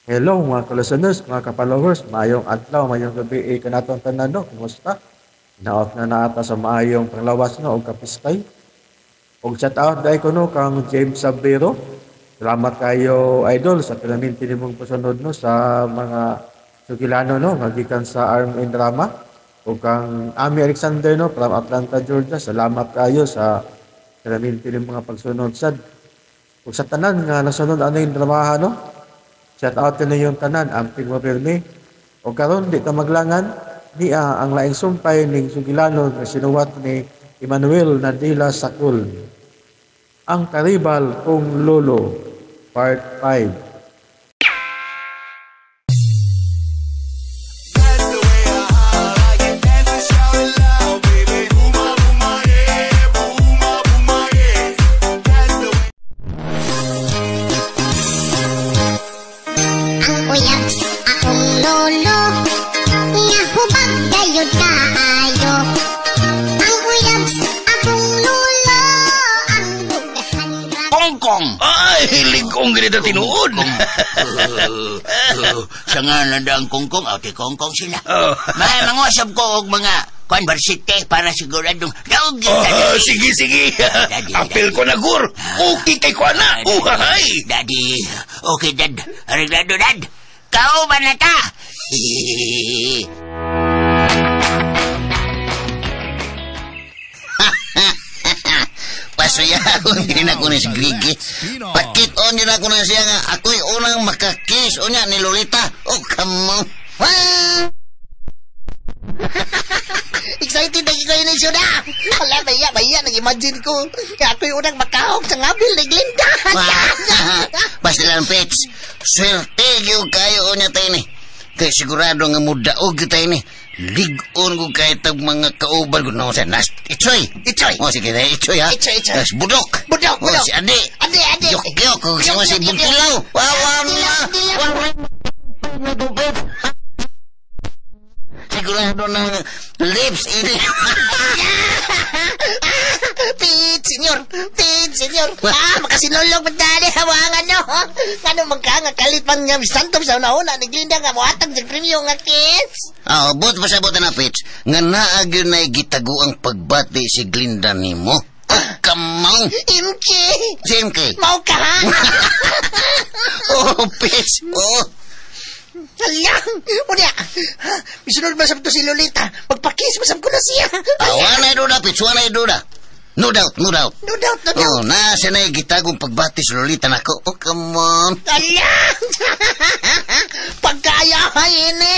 Hello mga ka-listeners, mga ka-followers, maayong adlaw, maayong gabi eh, kanatong tanan no, kumusta? Naot na naata sa maayong panglawas no, og kapiskay. Og shout out dai ko no kang James Sabero. Salamat kayo idol sa pinaminti nimong pasunod no sa mga sugilano no nga gikan sa Arm in Drama. Ug kang Ami Alexander no from Atlanta, Georgia. Salamat kayo sa pinaminti nimong mga pagsunod sad. Ug sa tanan nga nasunod ano yung dramaha no. Shout out na yung tanan, amping mapirmi. O karon di ta maglangan, niya ang laing sumpay ning sugilano nga sinuwat ni Emmanuel Nadila Sakul. Ang Karibal Kong Lolo, Part 5. Ang uyab sa akong lolo nga hubag gayud kaayo. Ang uyab sa akong lolo ang dughan ra. Kongkong! Ay, lingkong ganito tinuod. Sa nga nanda ang kongkong, okay, kongkong sila. Oh. May mangusap ko og mga kwan varsity para siguradong daog yun Oh, sige, sige. Daddy, Apel daddy. ko na, Gur. Okay kay ko na. Uhahay. Daddy, okay, dad. Arreglado, dad. Kauban na ta. Pasuyahon din ako ni si Grigi. Pakit-on din ako na siya nga ako'y unang makakiss unya ni Lolita. Oh, come on. Excited na kayo ni Syoda. Wala, maya, maya, nag-imagine ko. Kaya ako'y unang makahog sa ngabil ni Glinda. Basta lang, Pets. Swerte gyud kayo unya tayo ni. Kay sigurado nga mudaog gyud tayo ni. Lig-on ko kahit ang mga kauban ko. No, sa nas. Itsoy. Itsoy. Oh, sige na, Itsoy, ha? Itsoy, Itsoy. Nas, Budok. Budok, Oh, Budok. si Ade. Ade, Ade. Yok, yok. Kung siya Yok, si yok, yok, Buntilaw. yok. Wawa na. Dilaw, dilaw. Sigurado na lips ini. Pit, senyor. Pit, senyor. Ah, makasinulog pa dali. Hawangan no. Ngano man ka nga kalit man nga santo sa una-una ni Glinda nga mohatag sa premyo nga kids. Ah, bot pa sa na Pits. Nga naa gyud na gitago ang pagbati si Glinda nimo. Oh, kamang. MK. Si MK. Mao ka ha? Oh, Pits. Oh. Hala. Unya. Misunod ba sab to si Lolita? Magpakis ba sab ko na siya? Ah, wala duda, Pits. Wala duda. No doubt, no doubt. No doubt, no doubt. Oh, nasa na gitagong pagbati si Lolita nako. Oh, come on. Ala! Pagkaya ini.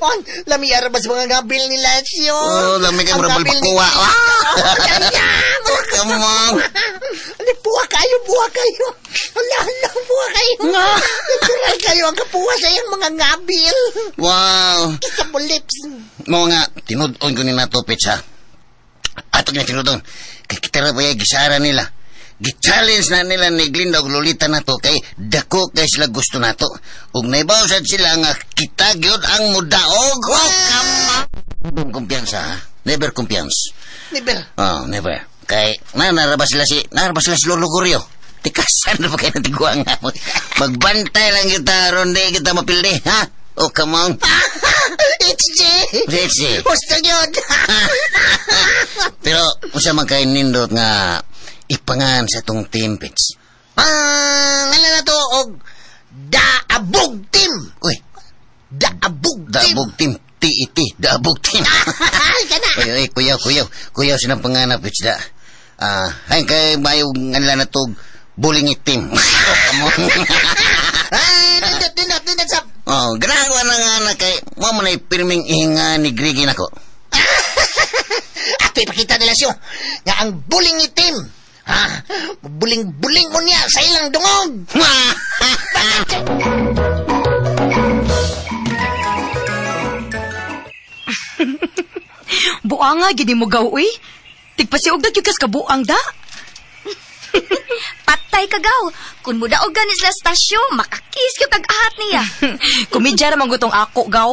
On, lami ara ba sa mga ngabil nila siyo? Oh, lami kay Ang murag ngabil ni balbakuwa. Glinda. Ah! Ala! Oh, come on. Ano, puwa kayo, puwa kayo. Ala, ala, puwa kayo. Natural kayo ang kapuwa sa iyang mga ngabil. Wow. Kisa mo lips. Mo nga, tinud-on ko ni nato, Pits, ha? Ato nga tinud-on. Kay kita ra ba gisara nila. Gi-challenge na nila ni Glinda og Lolita nato kay dako kay sila gusto nato. Ug naibaw sad sila nga kita gyud ang mudaog. Oh, come on. Kumpiyansa, ha? Never kumpiyansa. Never. Oh, never. Kay na naraba sila si Lolo Gorio. Tikasan na ba kayo ng tiguang nga mo? Magbantay lang kita ron di kita mapildi, ha? Oh, come on. HJ! HJ. Gusto yun! Pero unsa man kay nindot nga ipangan sa itong team, Pits? Ang ano na to, og Daabog Team! Uy, Daabog Team! Daabog Team. T-E-T, Daabog Team. Ay, kana! Uy, uy, kuyaw, kuyaw. Kuyaw silang panganap, Pits, da. Ah, ay, kay bayo nga nila na to, Bulingit Team. Oh, come on. Ay, nindot, nindot, nindot sab! Oh, ganahan ko na nga na kay mo man ay pirming ihinga ni Grigi nako. Ato ipakita nila siyo nga ang buling itim. Ha? Buling-buling mo niya sa ilang dungog. Buanga gini mo gaw uy. Tigpasiog na gyud kas kabuang da. Patay ka gaw. Kung mudaog gani sila stasyo, makakis gyud kag ahat niya. Komedya ra man gutong ako gaw.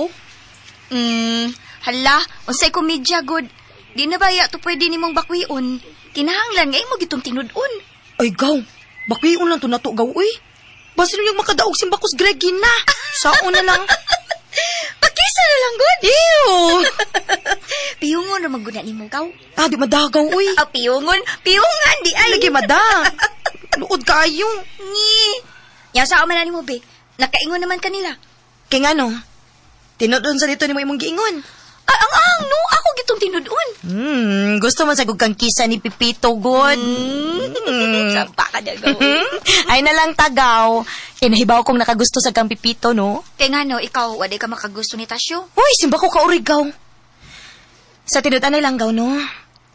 Hala, unsay komedya gud. Di na baya to pwede nimong bakwion. Kinahanglan nga imo gitong tinud-on. Ay gaw, bakwion lang to nato gaw uy. Basin yung makadaog simbakos Greggy na. Sao na lang. Pakisa na lang, good. Ew! Piyungon ra man gud na nimo gaw. Ah, di madagaw, uy. Ah, piyungon. Piyungan, di ay. Lagi mada. Luod kaayo. Ni. Nya sao man na nimo, be. Nakaingon naman kanila. Kaya nga no, tinudon sa dito ni mo imong giingon. Ay, ang no, ako gitong tinudon. Gusto man sa kang kisa ni Pipito, good. Sampa ka dagaw. Ay na lang tagaw. Kinahibaw kong nakagusto sa kang Pipito, no? Kaya nga no, ikaw, waday ka makagusto ni Tasyo. Uy, simba ko kaurigaw. Sa tinutan na lang gaw, no?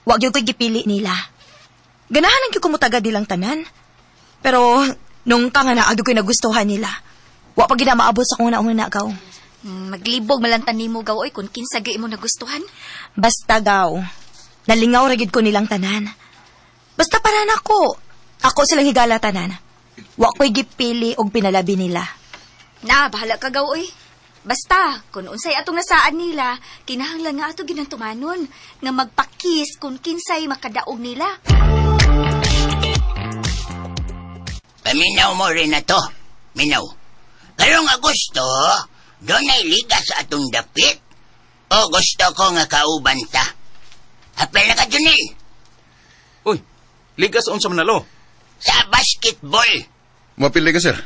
Wag yung ko'y gipili nila. Ganahan ang kumutaga dilang tanan. Pero, nung ka nga naagi ko'y nagustuhan nila, wa pa gina maabot sa kong nauna gaw. Maglibog malantan nimo gaw oy kung kinsa gyud imo nagustuhan. Basta gaw, nalingaw ra gyud ko nilang tanan. Basta para nako, ako silang higala tanan. Wa ko'y gipili og pinalabi nila. Na, bahala ka gaw oy. Basta, kung unsay atong nasaan nila, kinahanglan nga ato ginantumanon nga magpakis kung kinsay makadaog nila. Paminaw mo rin na to. Minaw. Karong Agosto, doon ay liga sa atong dapit. O gusto ko nga kauban ta. Apel na ka, Junil. Uy, liga sa unsa man nalo. Sa basketball. Mapili ka, sir.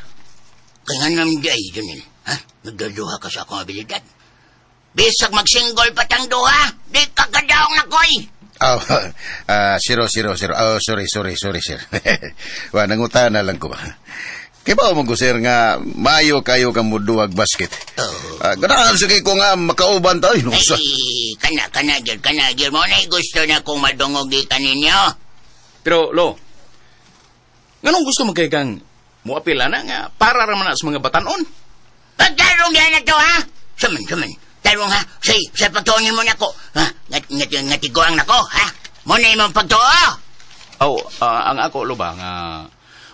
Kaya nga naman di ay, Junil. Ha? Nagdaduha ka sa akong abilidad. Bisag magsinggol patang duha, di ka kadaong na koy. Oh, 0, 0, 0. Oh, sorry, sir. Wa, nanguta na lang ko ba. Kaya ba mo ko, sir, nga maayo kayo kang muduwag basket? Oh. Ganahan sige ko nga makauban tayo. No, sa... Ay, kana, gyud. Mo na'y gusto na kong madungog di kaninyo. Pero, lo, nganong gusto mo kay kang muapila na nga para raman na sa mga batanon? Pagtarong yan na to, ha? Saman. Tarong, ha? Say, sa pagtuonin mo na ko. Ha? Ngatiguang na ko, ha? Mo na imong pagtuo. Oh, ang ako, lo ba, nga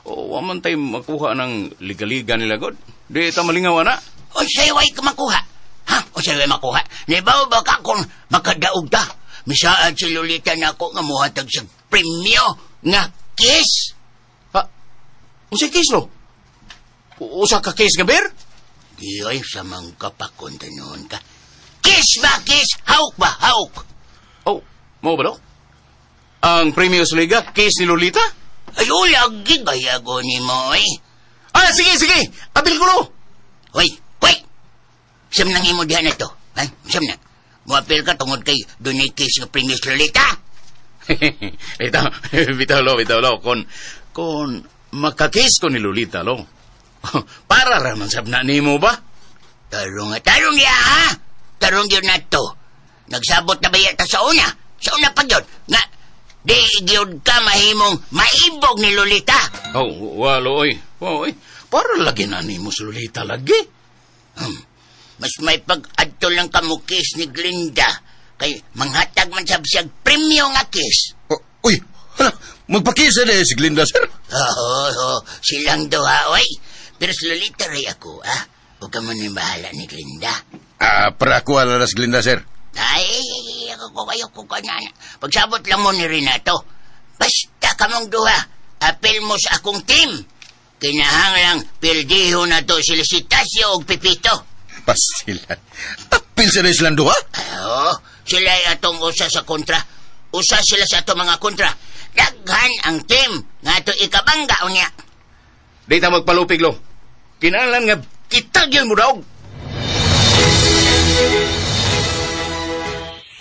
wa man tayo makuha ng liga-liga nila, God. Di ta malingaw na. O sa'yo ay makuha. Ha? O sa'yo ay makuha. Nibaw ba ka kung makadaog ta? Misaad si Lolita na ako nga muhatag sa premyo nga kiss. Ha? Usa kiss, lo? Usa ka kiss, gabir? Di ay, samang kapakonta noon ka. Kiss ba, kiss? Hawk ba, hawk? Oh, mo ba, lo? Ang premyo sa liga, kiss ni Lolita? Ay, lagi gayago ni mo, eh. Ah, sige. Abil ko, lo. Hoy! Siyam nang imo dihan na to. Ha? Siyam na. Muapil ka tungod kay dunay kiss nga premyo sa Lolita. Bitaw, lo. Kung makakiss ko ni Lolita, lo. Para raman sab na nimo ba? Tarong niya, ha? Tarong yun na to. Nagsabot na ba yata sa una? Sa una pa yun. Nga, di gyud ka mahimong maibog ni Lolita. Oh, walo, oy. Oy, para lagi na nimo si Lolita lagi. Mas may pag-adto lang ka mo kiss ni Glinda. Kay manghatag man sab siyag premyo nga kiss. Oh, uy, hala, magpakisa na si Glinda, sir. Oo, silang duha, oy. Pero si Lolita rin ako, ah. Huwag ka man yung bahala ni Glinda. Ah, para ako ala na si Glinda, sir. Ay, ako kayo ko ka na. Pagsabot lang mo ni Renato. Basta kamong duha, apel mo sa akong team. Kinahanglang pildiho na to sila si Tasyo og Pipito. Pastilan. Apil sila silang duha? Oo, sila ay atong usa sa kontra. Usa sila sa atong mga kontra. Daghan ang team nga ato ikabangga unya. Di ta magpalupig, lo. Kinahanglan nga kitag yun mo daog.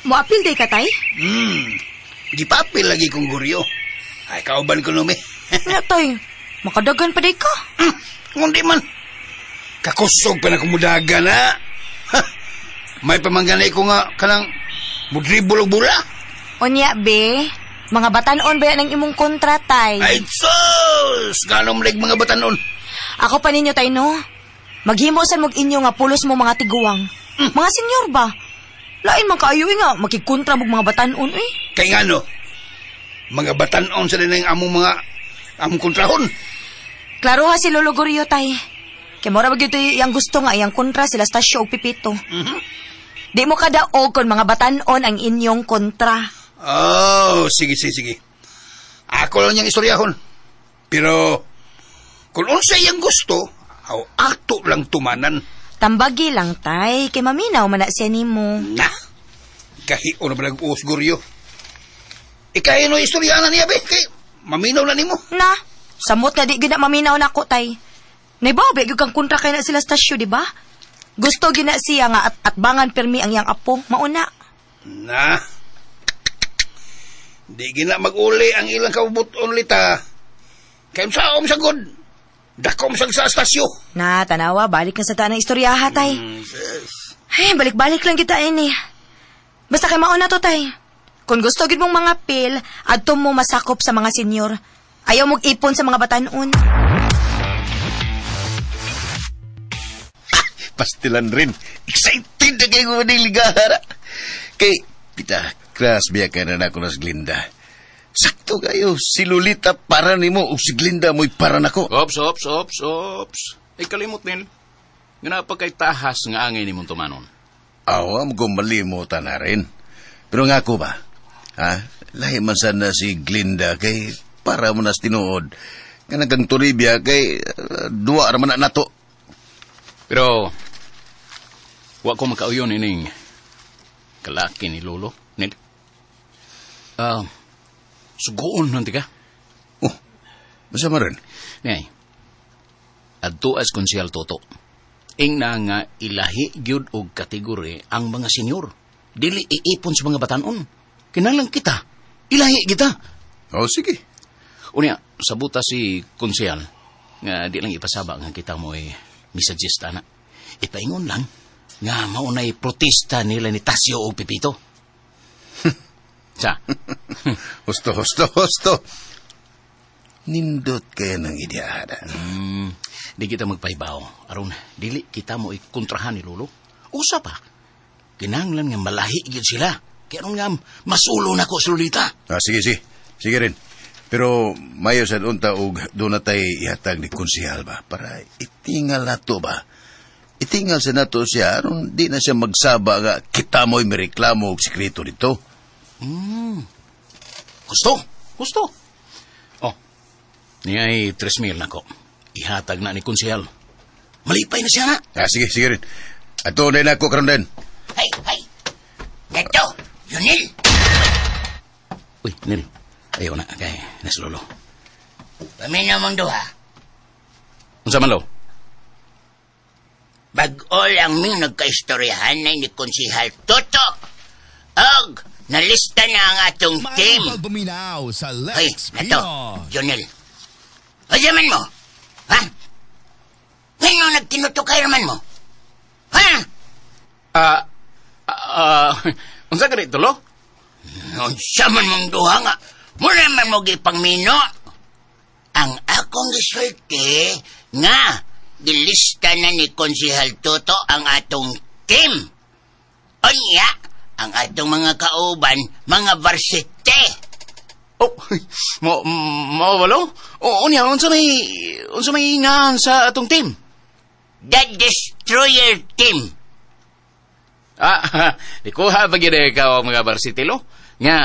Moapil day ka, tay? Gipapil lagi kong guryo. Ay, kauban ko numi. Nga, tay. Makadagan pa day ka. Kundi man. Kakusog pa na kumudaga na. Ha, may pamangganay ko nga kanang mudribol og bula. Unya, be. Mga batanon ba yan ang imong kontra, tay? Ay, sus! Ganom leg mga batanon. Ako pa ninyo, tay, no? Maghimo san mog inyo nga pulos mo mga tiguang. Mga senyor ba? Lain man kaayo nga, makikontra mog mga batanon, eh. Kay nga no, mga batanon sa din ang among mga among kontrahon. Klaro ha si Lolo Gorio, tay. Kay mora ba gyud iyang gusto nga iyang kontra sila Stasyo og Pipito. Mm-hmm. Di mo kadaog kon mga batanon ang inyong kontra. Oh, sige. Ako lang niyang istoryahon. Pero Kung unsa iyang gusto, aw ato lang tumanan. Tambagi lang, tay. Kay maminaw man na siya nimo. Na, kahion na ba nag-uos, Guryo? Ikaw no istorya na niya, be. Kay maminaw na nimo. Na, samot nga di gyud na maminaw nako, tay. Naibaw, be, gyud kang kontra kay na sila stasyo, di ba? Gusto gyud na siya nga at atbangan pirmi ang iyang apo. Mauna. Na, di gina mag-uli ang ilang kabubuton lita. Kay sa sagod. Dakom sa estasyo. Na, tanawa, balik na sa tanang istoryaha, tay. Ay, balik-balik lang kita ini. Basta kay mauna to, tay. Kung gusto gid mong mga pil, adto mo masakop sa mga senyor. Ayaw mong ipon sa mga batanon. Pastilan rin. Excited na kayo maniligahan. Kay, pita, crush biya ka na ako nas Glinda. Sakto kayo, si Lolita para nimo o si Glinda mo'y para nako. Ops, ops, ops, ops. Ay kalimot nil. Nga napagkay tahas nga angay ni mong tumanon. Awa, mo malimutan na rin. Pero nga ako ba? Ha? Lahi man sana si Glinda kay para mo nas tinuod. Nga nagkang Toribia kay duwa raman na nato. Pero, wa ko makauyon ining kalaki ni Lolo. Nil. Sugoon nanti ka. Oh, basta marin. Ngay, adto as konsehal Toto. Ingna nga ilahi gyud og kategori ang mga senyor. Dili iipon sa mga batanon. Kinalang kita. Ilahi kita. Oh, sige. Unya, sabuta si konsehal nga di lang ipasaba nga kita mo ay misuggest ana. Ipaingon lang nga maunay protesta nila ni Tasyo o Pipito. Sa? Husto, husto, husto. Nindot kaya ng ideada. Di kita magpahibaw. Aron, dili kita mo ikontrahan ni Lolo. Usa pa. Kinanglan nga malahi gyud sila. Kaya nga masulo na ko si Lolita. Ah, sige, sige. Sige rin. Pero mayo sa unta og doon na tayo ihatag ni konsehal ba? Para itingal na to ba? Itingal sa nato siya. Aron di na siya magsaba nga kita mo'y mireklamo og sikreto dito. Gusto, gusto. Oh, niya ay 3,000 na ko. Ihatag na ni konsehal. Malipay na siya na. Ah, sige, sige rin. Ato na ako karon din. Hey, hey. Neto, Yunil. Uy, Nil. Ayaw na, kay nas Lolo. Paminaw mong duha. Unsa man, Lo? Bag-o lang ming nagkaistoryahan na ni Konsehal Toto. Og, nalista na ang atong team. Pagbuminaw sa Hey, Lex nato, Pinoy. Jonel. O man mo? Ha? Ngayon nagtinutukay naman mo? Ha? Unsa ka dito, Lo? Unsa man mong duha nga. Muna man mo gipangmino. Ang akong gisulti nga gilista na ni Konsehal Toto ang atong team. Unya, ang atong mga kauban, mga varsity. Oh, mo walo? Oh, unya, unsa may ngan sa atong team? The Destroyer Team. Ah, di ko ha ba gyud ikaw mga varsity, lo? Nga,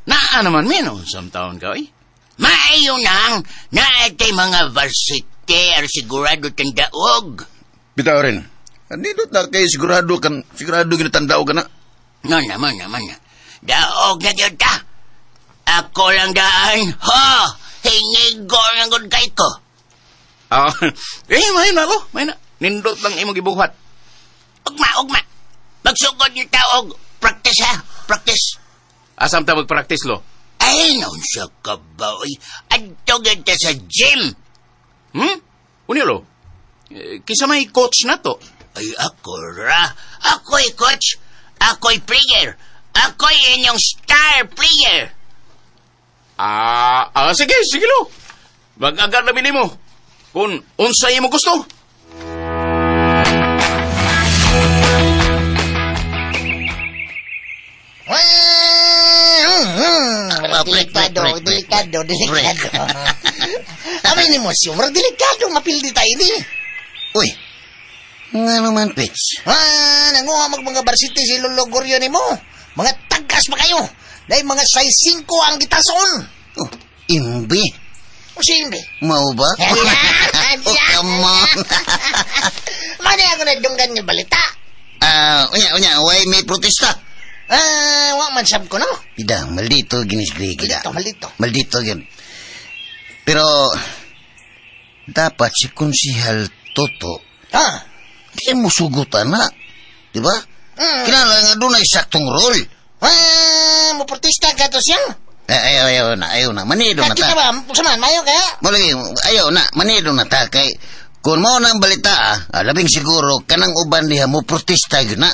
naa naman min, unsam taon ka, oy? Maayo nang, naatay mga varsity ar sigurado tandaog. Bitaw rin. Nindot na kay sigurado kan, sigurado ginatandaog ka na. No naman, naman. Daog na gyud ta. Ako lang daan. Ho! Hingigo lang gud kay ko. Ah, eh, may na ako. May na. Nindot lang imong gibuhat. Ugma, ugma. Magsugod ni taog. Practice ha. Practice. Asam ta magpractice, lo? Ay, noon siya ka ba, oy. Adto gyud ta sa gym. Hmm? Unya, lo? Kisa may coach na to. Ay, ako ra. Ako'y coach. Ako'y player. Ako'y inyong star player. Sige, sige, lo. Mag-agar na bini mo. Kung unsay mo gusto. Delikado, delikado, delikado. Amin ni mo siyo, delikado mapildi tayo di. Uy, nga naman, Pits. Ah, nanguha mag mga varsity si Lolo Goryo ni mo. Mga tagkas pa kayo. Dahil mga size 5 ang gitason. Oh, imbi. O siyempre. Mao ba? Oh, come on. Mani ako nadunggan nga balita. Unya, why may protesta? Wa man sab ko, no? Ida, maldito ginis Greg, ida. Maldito. Maldito yun. Pero, dapat si Konsihal Toto, di mo sugutan na. Di ba? Kinala nga doon ay saktong role. Mo protesta ka to siya? Ayaw na. Manido na ta. Kita ba? Saman, mayo kaya? Malagi, ayaw na. Manido na ta. Kay, kung mao na ang balita, labing siguro, kanang uban diha mo protesta yun na.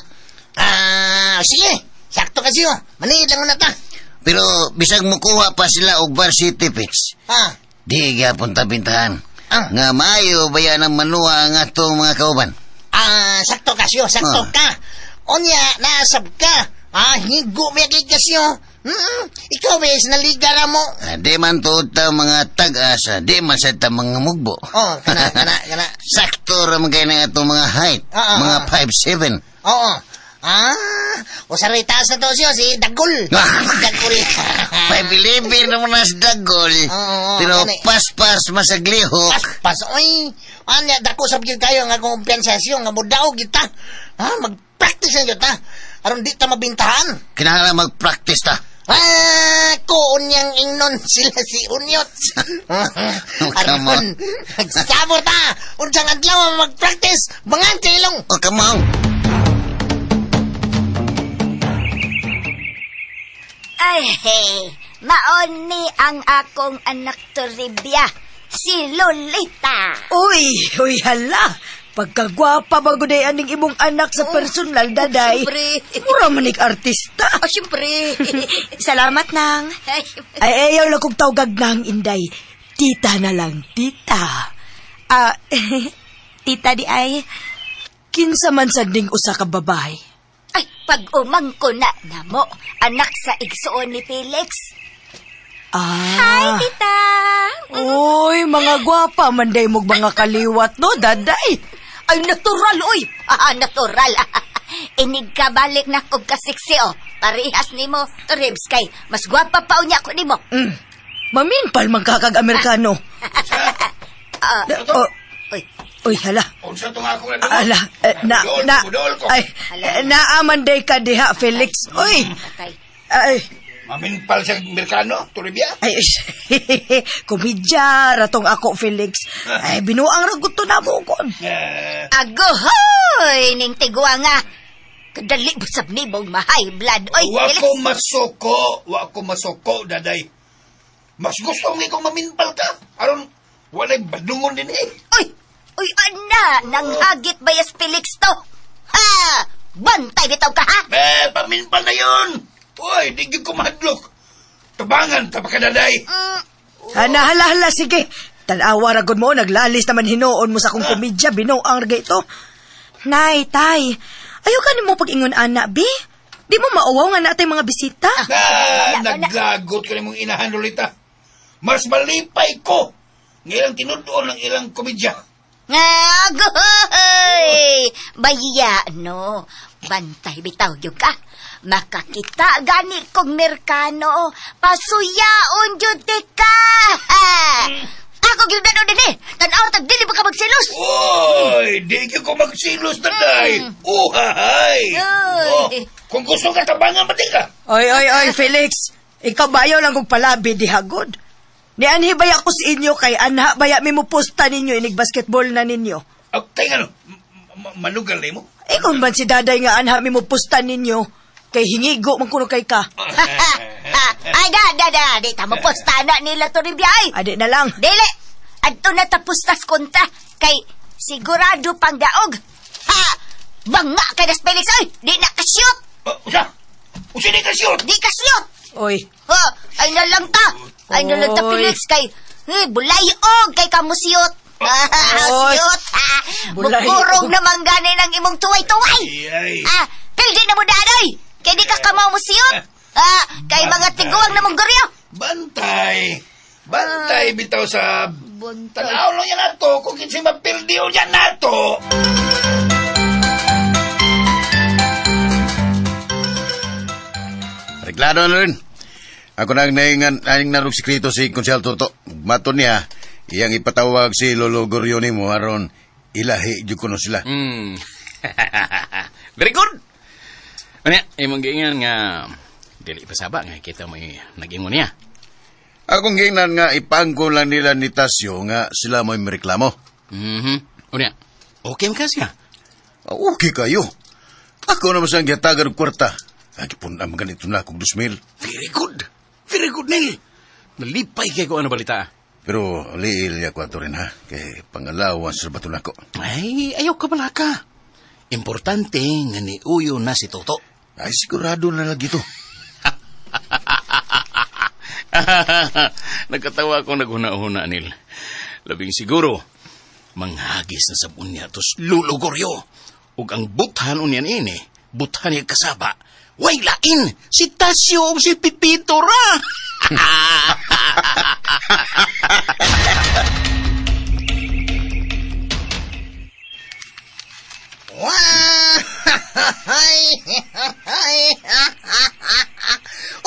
Sige. Sakto kasi yun. Maniid lang na ta. Pero, bisag mukuha pa sila og varsity pitch. Di gyapon ta bintahan. Nga maayo baya ng manuwa ang atong mga kauban. Sakto kasyo, sakto ka. Onya, naasab ka. Higo may kasyo. Ikaw ba is naliga ra mo? Di man tuod ta mga tag-asa, di man sa ta mga mugbo. Oh, kana. Sakto ra man kay ng atong mga height, mga 5'7". Oo. Usaray taas na to siya, si Dagol. Dagol. 5'11 naman na si Dagol. Pero paspas masaglihok. Paspas, oy. Anya, dako sa gyud kayo nga kumpiyansa siyo, nga mudaog kita. Mag-practice na kita. Aron di ta mabintahan. Kinahanglan mag-practice ta. Koon niyang ingnon sila si Unyot. Aron, nagsabor ta. Unsang adlaw mag-practice, bangan sa ilong. Oh, come on. Ay, hey, maon ni ang akong anak Toribia, si Lolita. Uy, hala. Pagkagwapa bago na aning imong anak sa personal, daday. Siyempre. Mura manig artista. Oh, siyempre. Salamat, nang. Ay, ayaw lang kong tawgag nang, Inday. Tita na lang, tita. Tita di ay. Kinsa man sa ding usa ka babae. Ay, pag-umang ko na namo, anak sa igsuon ni Felix. Hi, tita! Uy, mga gwapa, manday mog mga kaliwat, no, daday? Ay, natural, uy! Natural. Inig ka balik na kog kasiksi, oh. Parehas nimo, Toribs, kay mas gwapa pa unya ko nimo. Maminpal man kakag Amerikano. Uy, hala. Ala, na, ay, naamanday ka diha, Felix. Uy! Ay. Maminpal sa Amerikano, Toribia? Ay, komedya, ratong ako, Felix. Ay, binuang ragot to na mo kon. Agohoy, ning tigwa nga. Kadali busab ni mong mahay blood. Oy, Felix. Wa ko masoko, daday. Mas gusto mong ikaw maminpal ka. Aron, walay badungon din eh. Uy, ana, nanghagit bayas Felix to. Ha! Bantay bitaw ka, ha? Eh, paminpal na yun. Uy, di ko mahadlok. Tabangan, tapakadaday. Hala, sige. Tanawa ragod mo, naglalis naman hinuon mo sa akong komedya, binuang ragay ito. Nay, tay, ayaw ka ni mo pag-ingon, ana, bi. Di mo mauwaw nga natay mga bisita. Naglagot ka ni mong inahan, Lolita. Mas malipay ko ng ilang tinudoon ng ilang komedya. Agoy! Baya, no. Bantay bitaw yun ka. Makakita gani kong Merkano. Pasuyaon jud ka. Ako gildano din eh. Tanaw tag dili ba ka magsilos? Oy, di ko magsilos daday. Uhahay. Oh, kung gusto ka tabangan pati ka. Oy, Felix. Ikaw bayaw lang kong palabi di hagod. Ni anhi baya ko sa inyo kay anha baya mi mo posta ninyo inig basketball na ninyo. Okay, ano? Manugal na mo? Eh kung man si daday nga anha mi mo posta ninyo. Kay hingigo man kuno kay ka. Ay, da. Di ta mo posta na nila to rin biyay. Adi na lang. Dili. Adto na tapos tas kontra. Kay sigurado pang daog. Ha! Banga kay das Felix. Oy, di na ka-shoot. Usa? Usa di ka-shoot? Di ka-shoot. Oy. Ha, ay nalang ta. Ay nalang ta, Felix. Kay, bulayog kay kamusiyot. Siyot. Bukurong naman gani ng imong tuway-tuway. Pildi na mo danoy. Kay di ka kamaw mo siyot. Kay mga tiguang na mong goryo. Bantay. Bantay bitaw sa... Tanaw lang yan nato. Kung kinsay mapildi o yan nato. Reklado na rin. Ako nang naingan aning narog sikreto si Konsehal Toto. Mato niya, iyang ipatawag si Lolo Goryo nimo aron ilahi jud kuno sila. Very good. Ano, imong giingan nga dili pasaba nga kita mo nag-ingon niya. Akong giingnan nga ipangko lang nila ni Tasyo nga sila mo'y mireklamo. Unya, okay man ka siya? Okay kayo. Ako naman siyang gihatagan og kwarta. Ang man ganito na akong 2,000. Very good. Very good, Neil. Nalipay kay ko ano balita. Pero liil niya ko ato rin ha. Kay pangalawan sa bato nako. Ay, ayaw ka pala ka. Importante nga ni Uyo na si Toto. Ay, sigurado na lagi to. Nagkatawa ako naghuna-huna, Neil. Labing siguro, manghagis na sa unya tos lulugoryo. Ug ang buthan unya ini, buthan niya kasaba. Way lain, si Tasyo ug si Pipito ra.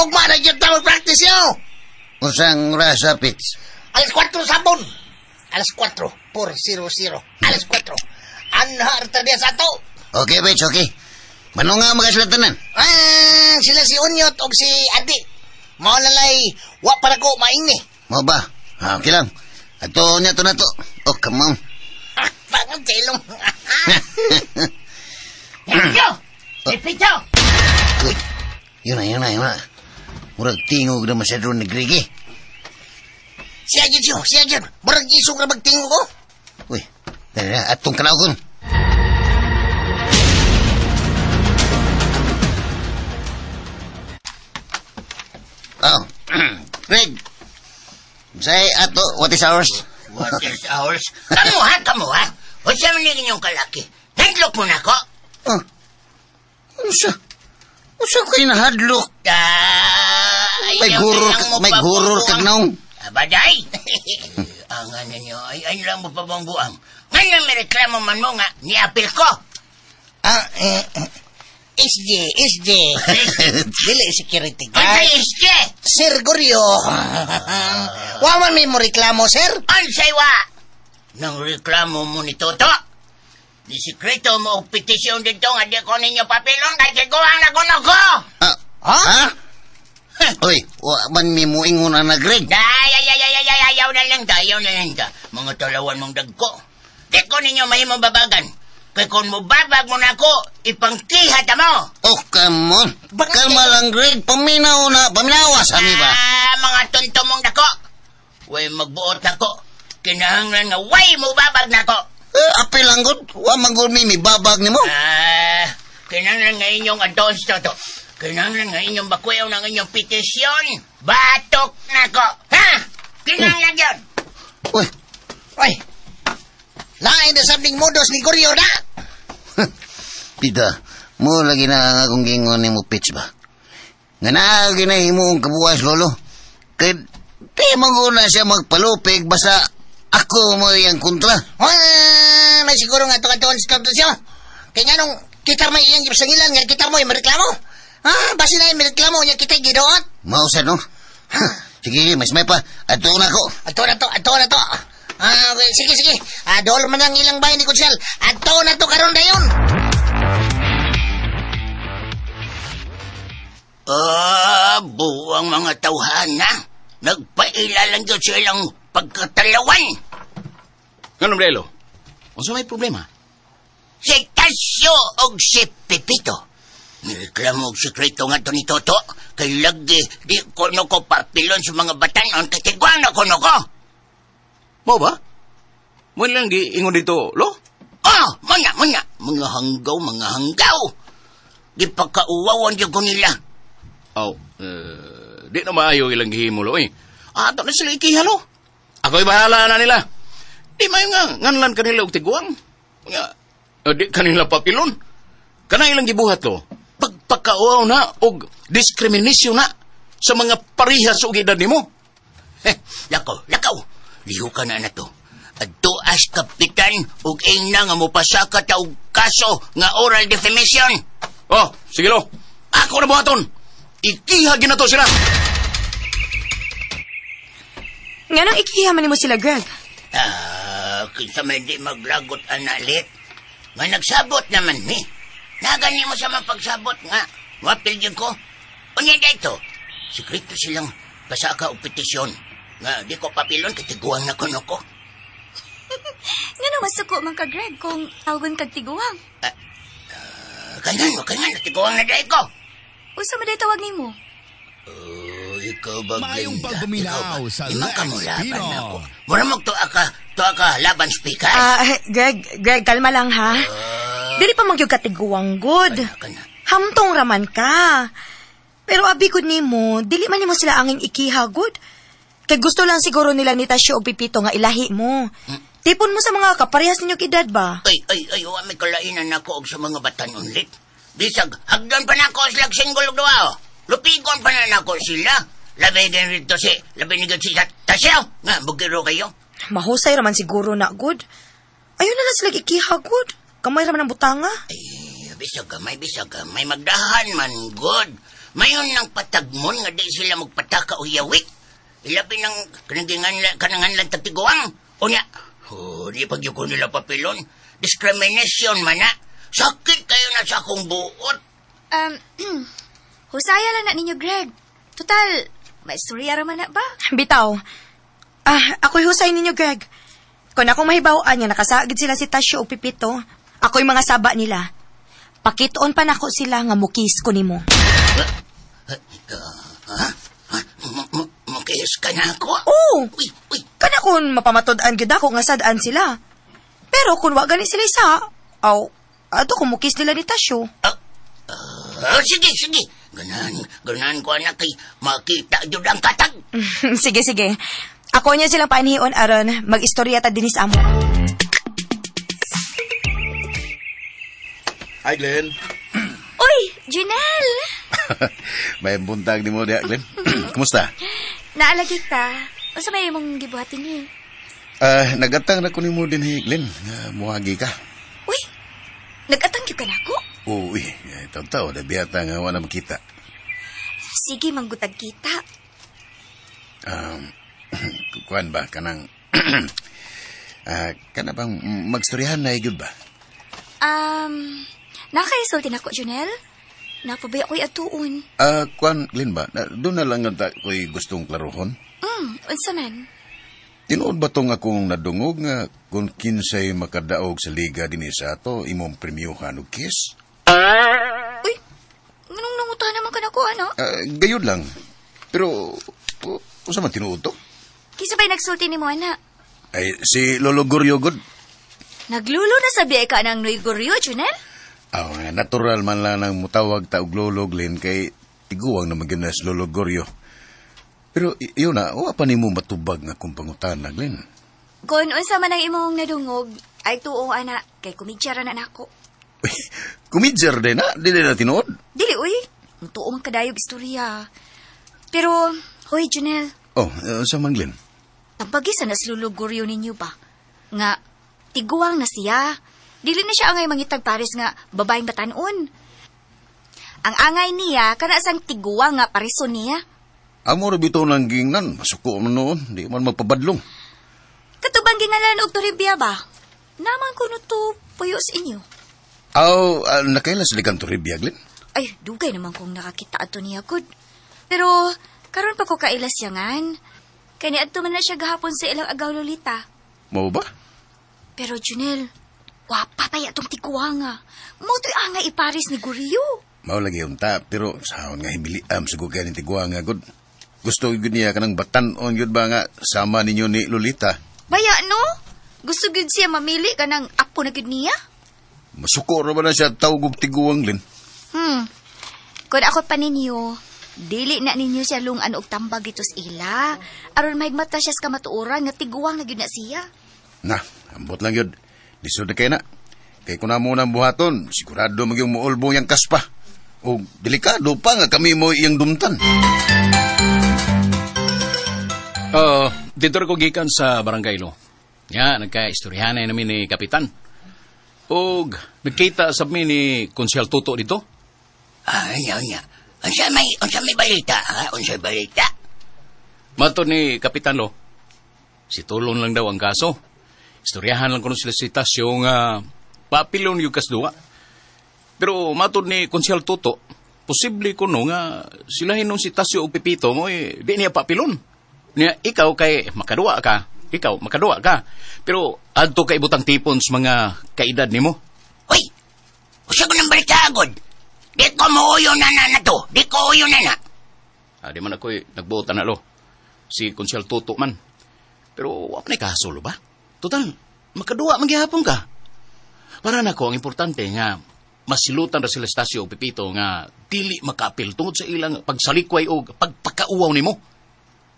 Ugma na gyud ta mag-practice yo. Usang rasa, Pits? 4:00 sabon. 4:00, 4:00. 4:00. Anhar ta diya sa ato. Okay, Pits, okay. Manunga mga sila tanan? Ah, sila si Unyot o si Adi. Mao na lay, wa para ko maingni. Mao ba? Ah, okay lang. Ato niya to na to. Oh, come on. Ah, pangang silong. Pito! Pito! Uy, yun na. Murag tingog na masyado ni Grigi. Siya yun, siya yun. Murag isog na magtingog ko. Uy, dali na, atong kanagon. Oh, Greg. Say, ato, what is ours? What is ours? Kamu ha, kamu ha. Unsa man inyong kalaki? Naglock mo na ko. Oh, unsa? Unsa ko inahadlok? Ah, May ayaw guror, na lang mo may guror pabubuang. kag naong. Abaday! Ang ano niyo, ay lang mo pabangbuang. Ngayon may reklamo man mo nga, niapil ko. Ah, SJ, SJ. Dili security guard. Unsay SJ? Sir Goryo. Wa man may mo reklamo, sir. Unsay wa? Nang reklamo mo ni Toto. Di sikreto mo og petisyon dito nga di ko ninyo papilon kay kiguang na kuno ko. Ah, ha? Uy, wa man mi mo ingon na Greg. Ay, ay, ay, ay, ay, ay, ayaw na lang ta, ayaw na lang ta. Mga talawan mong dagko. Di ko ninyo mahimong babagan. Kay kung mubabag mo na ako, ipangkiha ta mo. Oh, come on. Kalma lang, Greg. Paminaw na, paminawa sa mi ba? Ah, mga tonto mong dako. Way magbuot ako. Kinahanglan nga way mubabag na ako. Eh, apil lang gud. Wa man gud mi mibabag nimo. Ah, kinahanglan nga inyong adons to. Kinahanglan nga inyong bakwayaw ng inyong petisyon. Batok na ko. Ha? Kinahanglan yun. Uy, Uy. Lain na sabning modus ni Goryo na. Pita, mo lagi na ang akong gingon nimo pitch ba? Nga naa ginahimo ang kabuwas, lolo. Kay di man ko na siya magpalupig basta ako mo iyang kontra. Ah, may siguro nga ito sa siya. Kaya nga nung kita may iyang gipasangilan nga kita mo yung reklamo. Ah, basi na yung reklamo niya kita gidoot. Mausa, no? Sige, mas may pa. Ato na ko. Ato na to, ato na to. Ah, okay, sige, sige. Ah, dool man ang ilang bahay ni Kutsel. Ato na to karon dayon. Ah, buwang mga tawhana. Nagpaila lang yun sa ilang pagkatalawan. Ganun, Brelo? Unsa may problema? Si Tasyo og si Pepito. Nireklamo og sekreto nga to ni Toto. Kay lagi di ko no ko papilon sa mga batanon kay tigwang na kuno ko. Mo ba? Mo lang giingon dito, lo? Oh, muna, muna. Mga hanggaw, mga hanggaw. Di pagkauwawan dyan ko nila. Aw, di na maayo ilang gihimo, lo, eh. Ato na sila ikihalo. Ako'y bahala na nila. Di mayo nga, nganlan kanila og tiguang. Nga, di kanila papilon. Kana ilang gibuhat, lo. Pagpakauwaw na og discrimination na sa mga parihas og edad nimo. Eh, lakaw, lakaw. Liho ka na na to. Adto as kapitan og ingna nga mopasaka ta og kaso nga oral defamation. Oh, sige lo. Ako na buhaton. Ikiha gina to sila. Nganong ikiha man nimo sila, Greg? Ah, kinsa may di maglagot analit. Nga nagsabot naman mi. Nagani mo sa mga pagsabot nga. Wapil yun ko. Unya dito. Sikreto silang pasaka o petisyon. Nga di ko papilon katiguang na kuno ko. Ngano masuko man ka, Greg, kung tawagon kag tiguang? Kanan mo, kanan, tiguang na dahil ko. Usa man day tawag nimo? Oh, ikaw ba, Maayong Glenda? pagpaminaw Ikaw ba? sa Imang Lex kamulaban Pino. ako. Mura mo tuwa ka laban speaker. Greg, kalma lang ha. Dili pa magyug katiguang good. Hamtong raman ka. Pero abi gud nimo, dili man nimo sila anging ikiha good. Kay gusto lang siguro nila ni Tasyo og Pipito nga ilahi mo. Tipon mo sa mga kaparehas ninyong edad ba? Ay, wa may kalainan ako og sa mga batan unlit. Bisag, hagdan pa na ako sila single og duha. Lupigon pa na nako sila. Labi din rito si, labi ni si Tasyo. Nga, bugiro kayo. Mahusay raman siguro na good. Ayun na lang sila ikiha good. Kamay raman ang butanga. Ay, bisag gamay, magdahan man good. Mayon ng patagmon nga di sila magpataka o yawik. Ilabi ng kanangan lang tagtiguang. Unya, oh, di pagyuko nila papilon. Discrimination man na. Sakit kayo na sa akong buot. Husaya lang na ninyo, Greg. Total, may istorya raman na ba? Bitaw. Ako'y husay ninyo, Greg. Kung akong mahibaw-an nga nakasagid sila si Tasyo o Pipito, ako'y mga saba nila. Pakitoon pa nako sila nga mukis ko nimo. Ha? Mukis ka na ako? Oo! Uy, uy. Kana kung mapamatud-an gyud ako nga sad-an sila. Pero kung wa gani sila isa, aw, ato kung mukis nila ni Tasyo. Sige. Ganahan ko anak kay makita jud ang katag. Sige. Ako niya silang paanhion aron mag-istorya ta dinis amo. Hi, Glenn. Uy, Junel! May buntag ni mo diha, Glenn. Kumusta? Naalagi ta. Unsa may imong gibuhatin ni? Nagatang na ko nimo din hi, Glenn. Muhagi ka. Uy, nagatang gyud ka nako? Uy, taw-taw, nabiyata nga wala makita. Sige, manggutag kita. Kuan ba, kanang... kana bang magstoryahan na gyud ba? Nakaisulti nako, Junel. Napabaya ko'y atuon. Kuan, Glenn ba? Doon na lang nga ko'y gustong klarohon. Unsa man? Tinuod ba tong akong nadungog nga kung kinsay makadaog sa liga dinhi sa ato, imong premiuhan og kiss? Uy, nganong nanguta naman ka nako, ano? Gayud lang. Pero, unsa man tinuod to? Kinsa ba'y nagsulti nimo, ana? Ay, si Lolo Goryo, good. Naglulo na sabi ay ka ng Noy Goryo, Junel? Aw, natural man lang ang mutawag ta og Lolo Glenn kay tiguang naman gyud na si Lolo Goryo. Pero yun na, wa pa nimo matubag nga akong pangutana, Glenn. Kung unsa man ang imong nadungog, ay tuo, ana, kay kumidya ra na nako. Kumidyer din na, dili na tinuod. Dili, uy. Tuo man kadayog istorya. Pero, hoy, Junel. Oh, unsa man, Glenn? Tambagi sa nas Lolo Goryo ninyo ba? Nga, tiguang na siya. Dili na siya angay mangitag pares nga babaeng batanon. Ang angay niya, kana sang tiguang nga pareso niya. Amo ra bitaw nang gingnan, masuko man noon, di man magpabadlong. Katubang gingalan og Toribia ba? Naman kuno to puyo sa inyo. Aw, nakaila sa ligang Toribia, Glenn? Ay, dugay naman kong nakakita ato niya, good. Pero, karon pa ko kaila siyangan. Kay niadto man na siya gahapon sa ilang agaw Lolita. Mao ba? Pero, Junel, wapa pa atong tiguanga. Mo to'y angay iparis ni Guriyo. Mao lagi unta, pero sahon nga himiliam sa gugay ni tiguanga, good. Gusto gyud niya kanang batan-on gyud ba nga sama ninyo ni Lolita. Baya, no? Gusto gyud siya mamili kanang apo na gyud niya? Masuko ra ba na siya tawag og tiguang, Glenn? Kung ako pa ninyo, dili na ninyo siya lungan og tambag dito sa ila. Aron mahigmata siya sa kamatuoran nga tiguang na gyud na siya. Na, ambot lang yun. Lisod na kayo na. Kay kung na muna ang buhaton, sigurado magyong muulbong yung kaspa. O delikado pa nga kami mo iyang dumtan. Dito ko gikan sa Barangay Lo. Ya, nagka-istoryahan na namin ni Kapitan. Og nagkita sa mi ni Konsehal Toto dito. Ay, nya. Unsa may balita, ha? Unsa balita? Mato ni Kapitan Lo, Si Tulon lang daw ang kaso. Istoryahan lang kuno sila si Tasyo nga papilon yung kasduwa. Pero matod ni Konsehal Toto, posible kuno nga sila hinon si Tasyo o Pipito mo eh, di niya papilon. Niya, ikaw kay makaduwa ka. Ikaw, makaduwa ka. Pero adto kay ibutang tipon sa mga kaedad nimo. Uy! Usa ko ng balita agad. Di ko muuyo na na to. Di ko uyo na na. Ah, di man ako'y nagbuot na lo. Si Konsehal Toto man. Pero wa pa na kaso lo ba? Total, makaduwa man gihapon ka. Para nako ang importante nga masilutan ra sila Stasio o Pipito nga dili makaapil tungod sa ilang pagsalikway o pagpakauwaw nimo.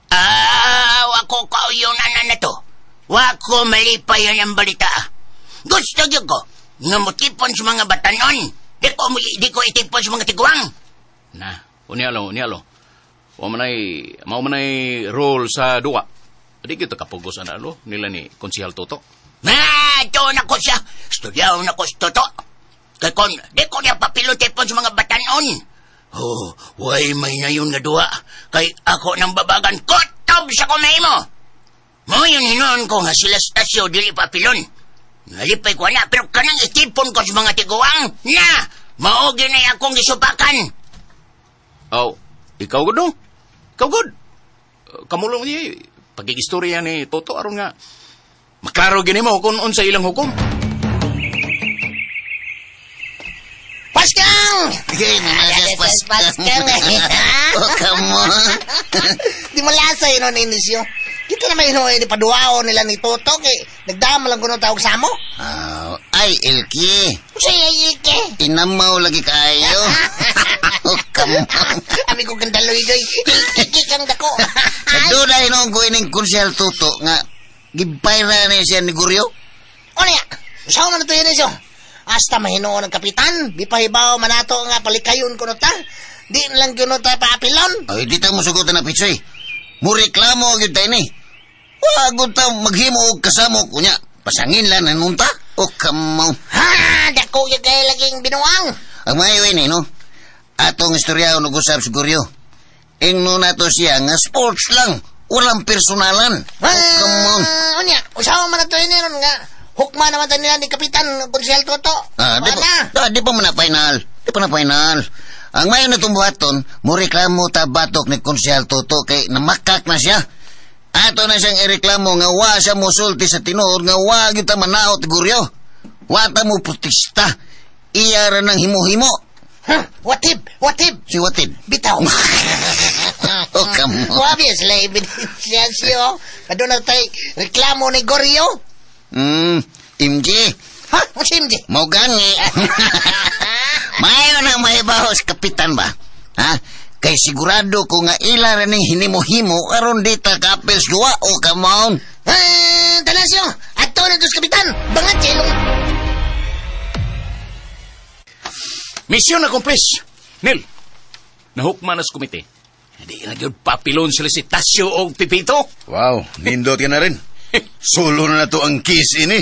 Ah, wako kauyo na na na to. Wako malipay ang balita. Gusto gyud ko nga motipon sa mga batanon. Di ko itipon sa mga tiguang. Na, unya lo. Wa manay mao manay role sa duwa. Di gyud ta kapugos ana lo nila ni Konsehal Toto. Ma, to na ko siya. Studyaw na ko si Toto. Kay kon di ko niya papilotipon sa mga batanon. Oh, way may na yun nga duwa. Kay ako nang babagan kotob sa kumay mo. Mo yun hinuon ko nga sila stasyo dili papilon. Nalipay ko na, pero kanang itipon ko sa mga tiguang, na, maogi na akong gisupakan. Oh, ikaw good no? Ikaw good. Kamulong niya, pagigistorya ni Toto aron nga, maklaro gini mo kung unsa ilang hukom. Paskang! Hey, nanagas Paskang. Oh, come on. Di malasa yun ang inisyo. Kita na may hinuwi ni paduwao nila ni Toto kay nagdama lang kuno tawag samo. Ay, Ilki. Usa ay Ilki. Inamaw lagi kayo. Oh, come on. Ami ko kang daloy-doy. Ilki kang dako. Naduda hinuong ko ining Konsehal Toto nga gibayra na siya ni Guryo. O niya, usaw man ito yun isyo. Hasta mahinuon ang kapitan, bipahibaw manato nga palikayon kuno ta. Di na lang kuno ta paapilon. Ay, di ta mo sugutan na pitsoy. Mureklamo gyud tayo ni. Wag ta maghimo og kasamo kunya. Pasangin lang nanunta. O kamaw. Ha, dako gyud kay laging binuang. Ang maayo ini no. Atong istorya nag-usap si Guryo. Ingno nato siya nga sports lang. Walang personalan. O kamaw. Unya, usawa man nato ini ron nga. Hukma naman tayo nila ni Kapitan Konsehal Toto. Di pa man na final. Di pa na final. Ang mayo na itong buhaton, mo reklamo ta batok ni Konsehal Toto kay namakak na siya. Ato na siyang ireklamo nga wa siya musulti sa tinuod nga wa gyud ta manaot Guryo. Wa ta mo protesta. Iya ra nang himo-himo. Huh? Watib! Watib! Si Watib. Bitaw. Oh, come on. Wabi sila ebidensya siyo. Kaduna tayo reklamo ni Goryo. MJ. Ha? Ano si MJ? Mo gani. Mayo na mahibaw sa kapitan ba? Ha? Kay sigurado ko nga ila ra ning hinimo-himo aron di ta kapils duwa o come on. Talasyo, ato na to sa kapitan. Bangat sa ilong. Mission accomplished. Nil, nahukma na sa komite. Hindi na gyud papilon sila si Tasyo o Pipito. Wow, nindot ka na rin. Sulo na to ang kiss ini.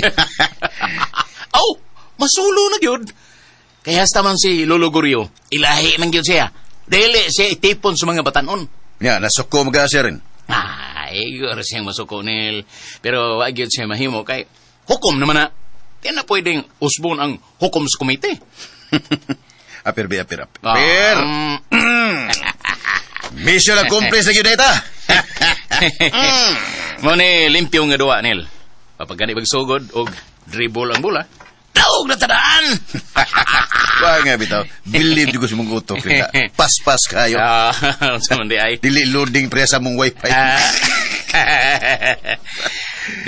Aw, masulo na gyud. Kaya hasta man si Lolo Gorio, ilahi man gyud siya. Dili siya itipon sa mga batanon. Ya, nasuko mga siya rin. Ay, igor siyang masuko, Nil. Pero wag gyud siya mahimo kay hukom naman na. Di na pwedeng usbon ang hukom sa komite. Apir, be, apir, apir. Mission accomplished na gyud ita. Mo ni limpyo nga duwa, Nil. Papagani pagsugod og dribble ang bola. Taog na tadaan! Wa nga bitaw. Believe ko sa mong utok rin. Paspas kayo. Sa man di ay. Dili loading pre sa mong wifi.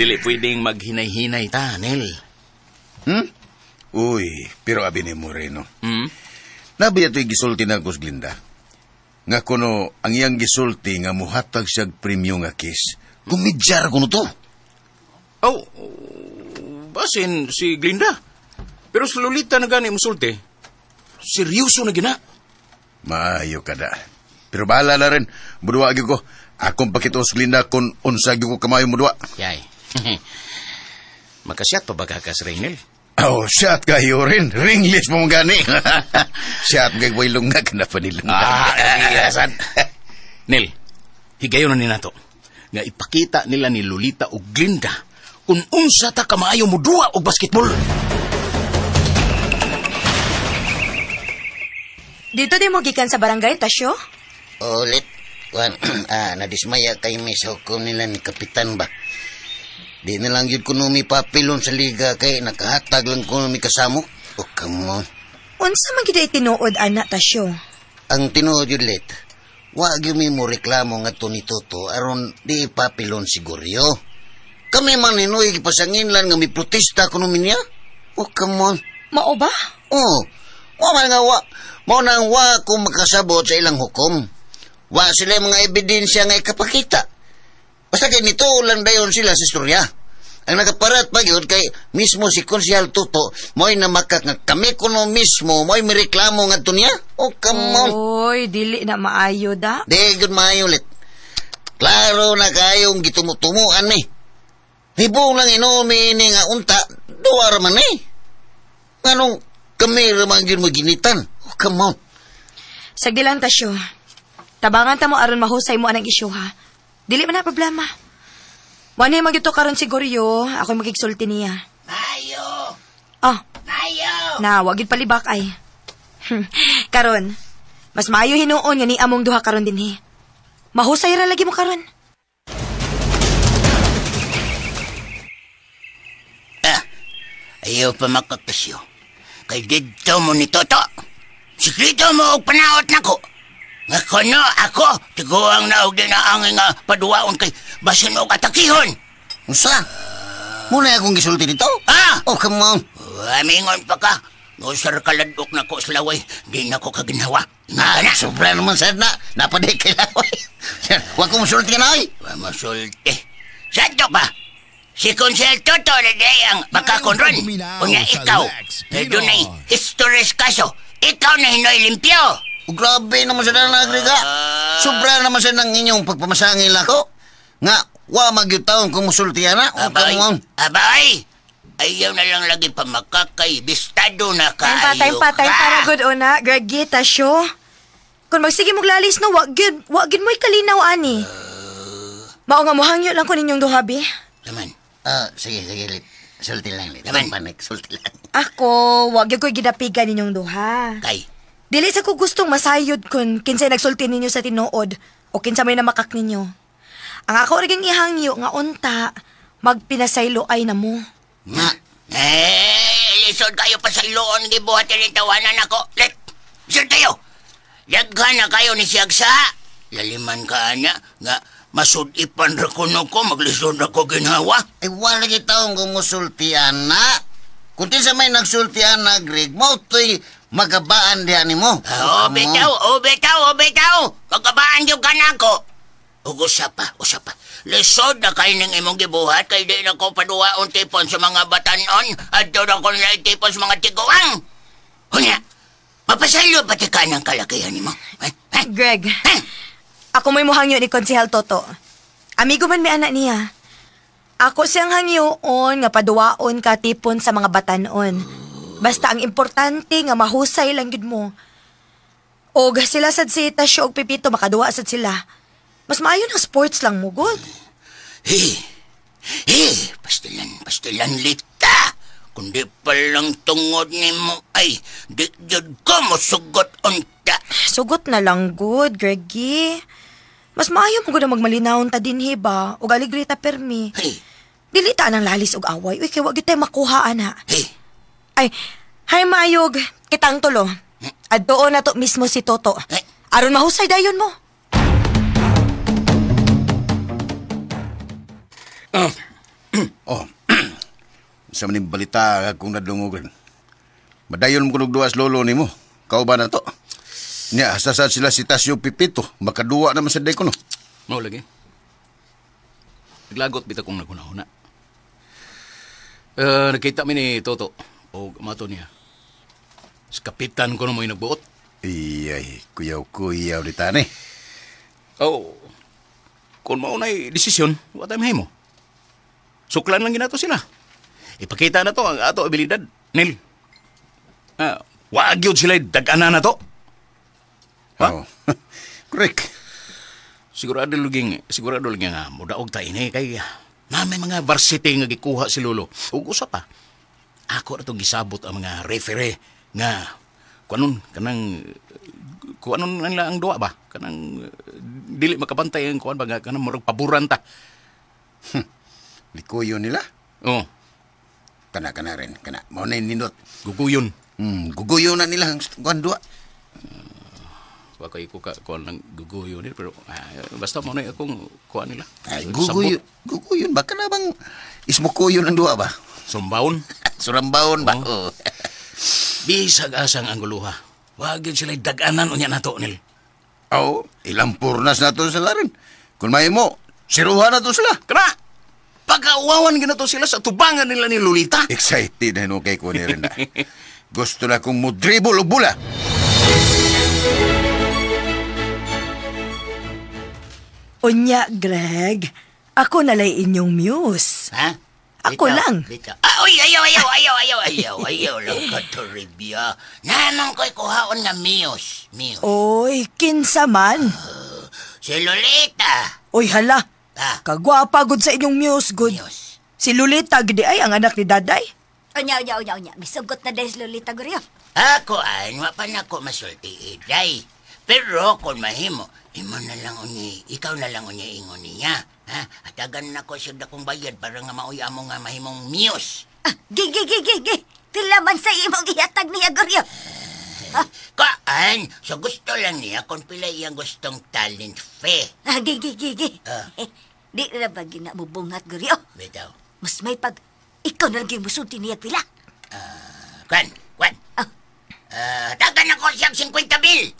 Dili pwedeng maghinay-hinay ta, Nil. Uy, pero abi ni Moreno. Nabi ito'y gisulti na Gus Glinda. Nga kuno, ang iyang gisulti nga muhatag siyag premyo nga kiss. Kumidyar kuno to. Oh, basin si Glinda. Pero sa Lolita na gani musulti, seryoso na gina. Maayo ka da. Pero bahala na rin. Muduwa gyud ko. Akong pakitos Glinda kung unsa gyud ko kamayo muduwa. Yay. Makasyat pa ba kakas, Raynel? Oh, shot kayo rin. Ringless mo gani. Shot kay waylong nga ka na pa nila. Iyasan. Nel, higayon na ni nato. Nga ipakita nila ni Lolita o Glinda kung unsa ta kamaayo mo duwa og basketball. Dito di mo gikan sa barangay, Tasyo? Ulit. Kuan, nadismaya kay mi sa hukom nila ni Kapitan ba. Di na lang yun kuno mi papilon sa liga kay nakahatag lang kuno mi kasamo. Oh, come on. Unsa man gyud ay tinuod ana, Tasyo? Ang tinuod yun, Let, wa gyud mi mo reklamo nga to ni Toto aron di papilon siguryo. Kami man hinoy gipasanginlan nga mi protesta kuno mi niya. Oh, come on. Mao ba? Oh, wa man nga wa. Mao nang wa ko makasabot sa ilang hukom. Wa sila mga ebidensya nga ikapakita. Basta kay nito lang dayon sila sa istorya. Ang nakaparat pa yun kay mismo si Konsehal Toto mo'y namakak nga kami kuno mismo mo'y mireklamo nga to niya. Oh, come on. Oy, dili na maayo da. Di gud maayo ulit. Klaro na kayong gitumutumuan ni. Hibong lang inumi ini nga unta, duwa raman eh. Nganong kami raman yun maginitan. Oh, come on. Sagdi lang, Tasyo. Tabangan ta mo aron mahusay mo anang isyu, ha? Dili man na problema. Wala magyuto karon siguryo, ako'y magigsulti niya. Mayo! Ah. Mayo! Na, wag yun palibak ay. Karon, mas maayo hinuon nga ni among duha karon dinhi. Mahusay ra lagi mo karon. Ah, ayaw pa makakasyo. Kay didto mo ni Toto. Sikrito mo og panaot nako. Nga kono ako, tiguang na og dinaangin nga paduwaon kay basin og atakihon. Unsa? Muna akong gisulti dito? Ah! Oh, come on. Amingon pa ka. Ngusar kaladok na ko sa laway, di na ko kaginawa. Na, sobra naman sad na. Napaday kay laway. Wa ko musulti ka na, oy. Wa musulti. Sadto pa. Si Konsel Toto na day ang makakonron. Unya ikaw, dunay historis kaso. Ikaw na hinoy limpyo. Oh, grabe naman sa na agrega. Sobra naman sa ng inyong pagpamasangil ako. Nga, wa magyutaon kung musulti na. O, abay, come on. Abay, ayaw na lang lagi pa makakay. Bistado na kaayo Time pa, time ka. para good una. Greggy, Tasyo. Kung magsige mong lalis, no, wag gyud mo'y kalinaw, ani. Mao nga mohangyo lang ko ninyong duha, bi. Naman. Sige, lit. Sulti lang, lit. Naman. Panik, sulti lang. Ako, wag gyud ko'y gidapigan ninyong duha. Kay? Dili sa ko gustong masayod kun kinsay nagsulti ninyo sa tinuod o kinsa may namakak ninyo. Ang ako rin ihangyo nga unta, magpinasaylo ay na mo. Nga. Eh, lisod kayo pasayloon, gibuhat rin tawanan ako. Let, lisod kayo. Daghan na kayo ni Siyagsa. Laliman ka, ana, nga masudipan ra kuno ko, maglisod na ko ginhawa. Ay, wala kita kung musulti, ana. Kung sa may nagsulti, ana, Greg, mo to'y magabaan diyan mo. Oh, bitaw, oh, bitaw, oh, bitaw. Magabaan yung ka na ako. Ug usa pa. Lisod na kayo ng imong gibuhat, kay di na ko paduwaon tipon sa mga batanon, adto na ko na tipon sa mga tiguang. Hunya, mapasaylo pati ka ng kalakihan nimo. Greg, ako mo'y muhangyo ni Konsehal Toto. Amigo man may anak niya. Ako siyang hangyoon nga paduwaon ka tipon sa mga batanon. Basta ang importante nga mahusay lang gid mo. Og sila sad si Tasyo og Pipito makaduwa sad sila. Mas maayo ng sports lang mo, good. Hey, pastilan lita. Kundi pa lang tungod ni mo ay di jud ko mosugot unta. Sugot na lang, good, Greggy. Mas maayo mo gud ang magmalinawon ta dinhi ba og aligre ta permi. Hey. Dili ta nang lalis og away. Uy, kay wa gyud tay makuha ana. Hey. Ay, hay maayog, kitang tulo. Adtuon na to mismo si Toto. Hey. Aron mahusay dayon mo. Oh. Sa maning balita kung nadungogan. Madayon mo kunog duwas lolo nimo. Kauban na to. Nya, hasta saan sila si Tasyo Pipito. Makaduwa naman sa day ko, no? Mao lagi. Naglagot bitaw kong naghuna-huna. Nakita mi ni Toto o mato niya. Sa kapitan ko na mo'y nagbuot. Iyay, kuyaw-kuyaw di tani. Oh, kung maunay desisyon, wa tayo mahimo. Suklan lang ginato sila. Ipakita na to ang ato abilidad, Neil. Wag yun sila dag-ana na to. Ha? Oh. Correct. Sigurado lagi nga mudaog ta ini kay na may mga varsity nga gikuha si Lolo. Ug usa pa. Ako ra to gisabot ang mga referee nga kuanon kanang kuanon nila ang duwa ba? Kanang dili makabantay ang kuan ba kanang murag paboran ta. Likuyon nila? Oo. Kana rin kana. Mao na nindot. Guguyon. Guguyon na nila ang kuan duwa. Wa kay ko ka kuan lang guguyon nila pero basta mo na akong kuan nila. Ay, guguyon ba kana bang ismukuyon ang duwa ba? Sumbaon. Surambaon ba? Oh. Bisag asang ang guluha. Wag gyud sila dag-anan unya nato nil. Oo, ilang purnas nato sila rin. Kung may mo, siruhan nato sila. Kana. Pagkauwawan ginato sila sa tubangan nila ni Lolita. Excited na no kay ko ni rin na. Gusto na kong mo dribble og bula. Unya, Greg, ako nalay inyong muse. Ha? Ako bitaw, lang. Bitaw. Ah, uy, ayaw lang ka, Toribia. Naman ko'y kuhaon nga muse. Muse. Oy, kinsa man. Si Lolita. Oy, hala. Ah. Kagwapa gud sa inyong muse, good. Muse. Si Lolita, gidi ay ang anak ni Daday. Unya. Misugot na dahil si Lolita, Goryo. Ako ay, wa pa na ko masulti, Day. Pero kung mahimo, imo na lang unya, ikaw na lang unya ingon niya. Ha? Hatagan na ko siya dakong bayad para nga maoy amo nga mahimong muse. Ah, gi. Pila man sa imong ihatag niya, Goryo. Kaan, so gusto lang niya kung pila iyang gustong talent fee. Ah, gi. Ah. Eh, di na ba ginamubungat, Goryo? Bitaw. Mas may pag ikaw na lang yung musulti niya pila. Kwan. Ah. Hatagan ako siyang 50 mil.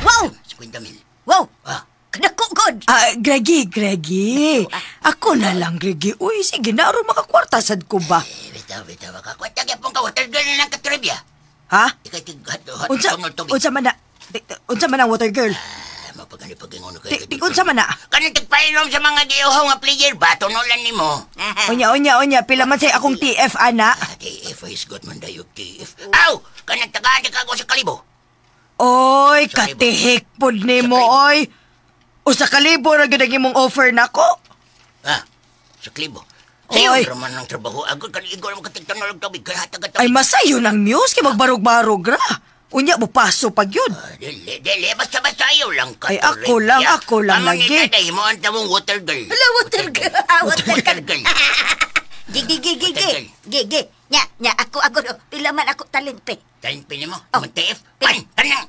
Wow! 50 mil. Wow! Ah. Kanako, God! Ah, Greggy. Ako na lang, Greggy. Uy, sige na, aron makakwarta sad ko ba? Eh, bitaw. Makakwenta kaya pong ka water girl na lang katribya. Ha? Ikay Unsa man na? Unsa man ang water girl? Mapagani-pagingon Ti unsa man na? Kanang tagpainom sa mga giuhaw nga player ba tunulan nimo? Unya, pila man say akong TF ana. TF is good man dayog TF. Aw, kanang tagaan ka ko sa kalibo. Oy, katihik pod nimo oy. Usa ka libo ra gyud ang imong offer nako. Ah, sa kalibo. Oy. Sayo raman ang trabaho. Agad kan igor mo katigtanolog tubig kay hatag Ay masayo ng muse kay magbarog-barog ra. Unya mo paso pag yun. Dili, basta-basta ayaw lang ka. Ay, ako lang lagi. Amang ikaday mo ang tamong water girl. Hello, water girl. Water girl. Gi. Nya, ako. Pila man ako talent pe. Talent pe nimo? Oh. TF? Pan, kanang.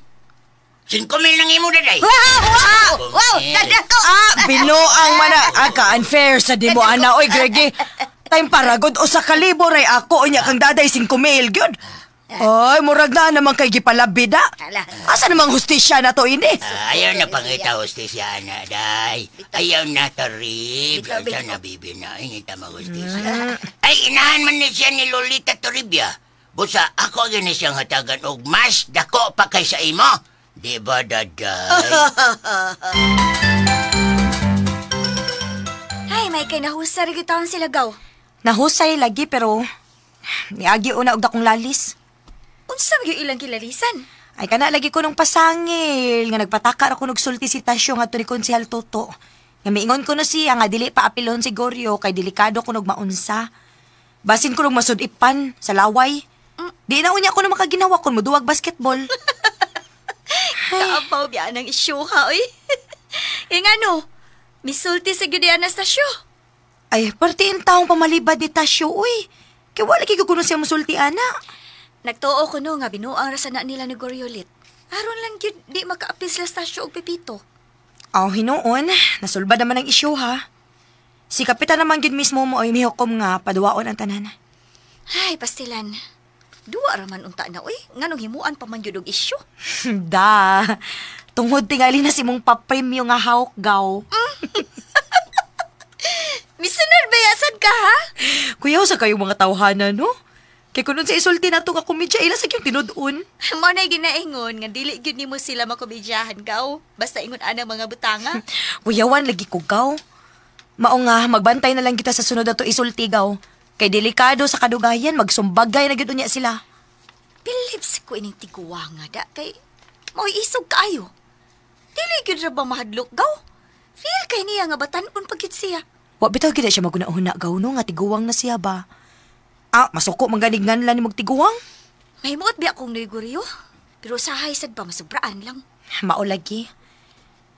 5,000 lang imo daday. Wow, kadako. Ah, binuang man na. Aka, unfair sa di mo, ana. Oy, Greggy. Time paragod, usa ka libo ray ako. Unya kang daday, 5,000 gyud. Oy, murag na naman kay gipalabida. Asa namang hustisya na to ini? Ayaw na pangita hustisya na, day. Ayaw na tarib. Ayaw na bibi na. Ingita mahustisya. Ay, inahan man ni siya ni Lolita Toribia. Busa, ako gini siyang hatagan og mas dako pa kay sa imo. Di ba, daday? Ay, may kay nahusay rin taon sila gaw. Nahusay lagi pero niagi una og dakong lalis. Unsa man gyud ilang kilalisan? Ay kana lagi ko nung pasangil nga nagpataka ra ko nagsulti si Tasyo ngadto ni Konsehal Toto. Nga miingon ko no siya nga dili pa apilon si Goryo kay delikado ko nog maunsa. Basin ko nog masud-ipan sa laway. Di na unya ko no makaginawa kon moduwag basketball. Kaabaw biya ng isyu ha, oy. E nga no, misulti sa gyud ni Anastasio. Ay, partiin taong pamalibad ni Tasyo, uy. Kaya wala kay kuno siya musulti, ana. Nagtuo ko no nga binuang ra sana nila ni Goryolit. Aron lang gyud di makaapil sila Stasio og Pepito. Aw, hinuon, nasulba naman ang isyu ha. Si Kapitan naman gyud mismo mo ay mihukom nga paduwaon ang tanan. Ay, pastilan. Duwa ra man unta na oy, nganong himuan pa man gyud og isyu. Da. Tungod tingali na si mong papremyo nga hawk gaw. Misunod ba yasan ka ha? Kuya, sa kayong mga tawhana no? Kay kunon sa isulti nato nga komedya, ila sa kyong tinud-on. Mao na ginaingon nga dili gyud nimo sila makomedyahan gaw. Basta ingon anang mga butanga. Kuyawan lagi ko gaw. Mao nga magbantay na lang kita sa sunod ato isulti gaw. Kay delikado sa kadugayan, magsumbagay na gyud unya sila. Philips ko ining tiguwanga da kay mao'y isog kaayo. Dili gyud ra ba mahadlok gaw? Feel kay niya nga batanon pagkit siya. Wa bitaw gid siya maguna-una gaw no nga tiguwang na siya ba. Ah, masuko man ganig nganlan ni magtiguwang. Mahimuot biya kong Noy Goryo. Pero usahay sad ba masubraan lang. Mao lagi.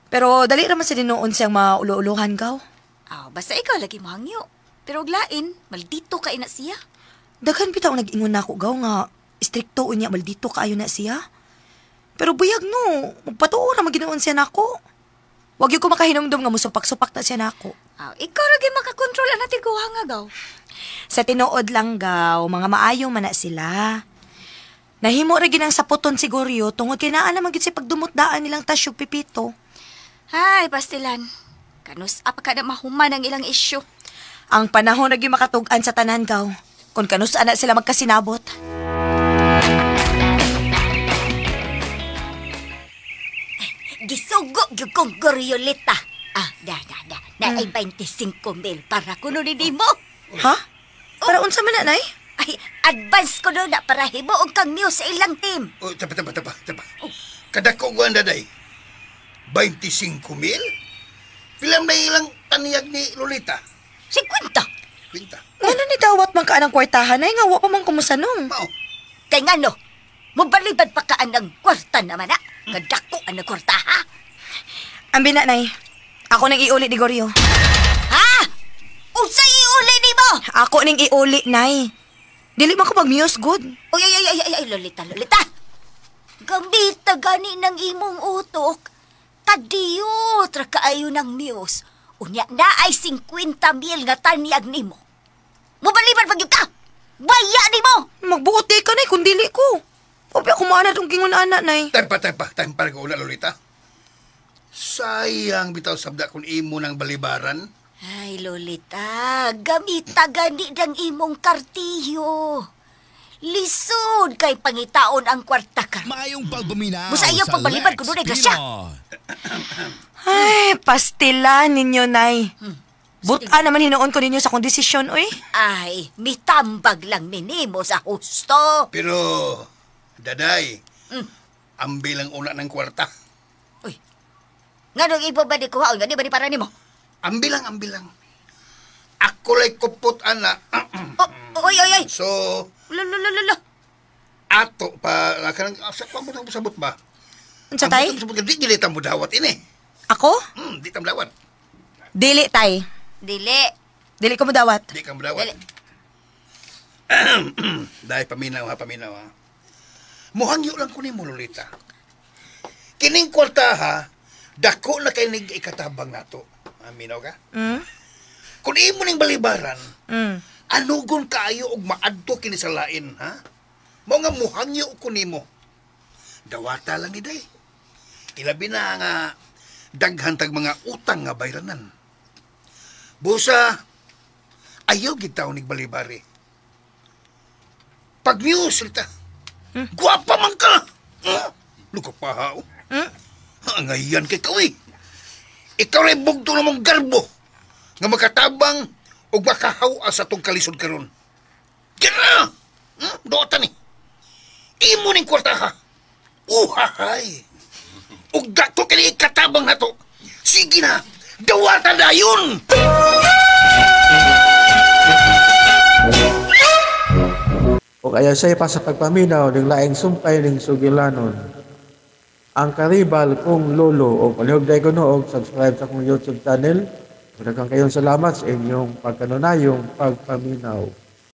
Pero dali ra man sa dinuon siyang maulo-ulohan gaw. Ah, basta ikaw lagi mohangyo. Pero og lain, maldito ka ina siya. Daghan bitaw nag-ingon nako gaw nga istrikto unya maldito kaayo na siya. Pero buyag no, magpatuo ra man ginuon siya nako. Wag gyud ko makahinumdum nga musupak-supak na siya nako. Ah, ikaw ra gyud makakontrol ana tiguang nga gaw. Sa tinuod lang gaw, mga maayo man na sila. Nahimo ra ginang saputon si Goryo tungod kay naa naman gid si pagdumutdaan nilang Tasyog Pipito. Ay, pastilan. Kanus apa ka na mahuman ang ilang isyu. Ang panahon ra gyud makatug-an sa tanan gaw. Kun kanus ana sila magkasinabot. Gisugo gyud kong Goryolita. Ah, da da da. Naay 25 mil para kuno ni nimo. Ha? Para unsa man na, Nay? Ay, advance ko na para himuong kang news sa ilang team. Oh, tapa, tapa, tapa, tapa. Kadako ko ang daday. 25 mil? Pila na ilang taniyag ni Lolita? 50. Pinta. Ngano ni dawat man ka anang kwartahan ay nga wa pa man kumusanong. Mao. Kay ngano, mobalibad pa ka anang kwarta naman na. Kadako ang kwarta ha? Ambi na, Nay. Ako nang iuli ni Goryo. Ha? Unsay iuli nimo? Ako ning iuli, Nay. Dili man ko mag-muse good. Uy, ay, ay, ay, ay, ay, Lolita, Lolita. Gamita gani ng imong utok. Kadiyot ra kaayo ng muse. Unya na ay 50 mil nga tanyag nimo. Mubaliban pag ka! Baya nimo! Magbuot ka, Nay, kung dili ko. Pabi ako maanad ang gingon ana, Nay. Time pa, time pa. Time pa ko una, Lolita. Sayang bitaw sabda kung imo ng balibaran. Ay, Lolita, gamita gani ng imong kartiyo. Lisod kay pangitaon ang kwarta ka. Maayong pagpaminaw Busa ayaw sa pagbalibad Lex ko doon ay grasya. Pino. Ay, pastila ninyo, Nay. Buta naman hinuon ko ninyo sa kong desisyon, uy. Ay, mitambag lang minimo sa husto. Pero, daday, ambil ang una ng kwarta. Uy, nganong ibo ba di kuha? Nga di ba di para nimo? Ambil lang, ambil lang. Ako lay kupot, ana. Oh, oy, oy, oy. So, Lo, lo, lo, lo, lo. ato pa, kanang, sa pa mo sabot ba? Unsa, tay? Ang sabot, di gili mo dawat ini. Ako? Di tam dawat. Dili, tay. Dili. Dili ko mo dawat. Di ka mo dawat. Dili. Dahil paminaw ha, paminaw ha. Muhangyo lang ko ni mo, Lolita. Kining kwarta ha, dako na kay nig ikatabang nato. Aminaw ka? Mm? Kung imo ning balibaran, anugon kaayo og maadto kini sa lain, ha? Mao nga muhangyo ko nimo. Dawata lang ni day. Ilabi na nga daghan tag mga utang nga bayranan. Busa, ayaw gid taon nig balibari. Pag news, lita. Guwapa man ka! Luka pa ha, oh. Angayan kay kawi. Ikaw rin bugto na mong garbo nga makatabang o makahawa sa tong kalisod karon. Kira! Doota ni. Imo ning kwarta ha. Uhahay. Ug dato kini ikatabang nato. Sige na, dawata dayon! O kaya siya pa sa pagpaminaw ning laing sumpay ning sugilanon. Ang karibal kong lolo o palihog day ko no og subscribe sa akong YouTube channel. Daghang kayong salamat sa inyong pagkanunayong pagpaminaw.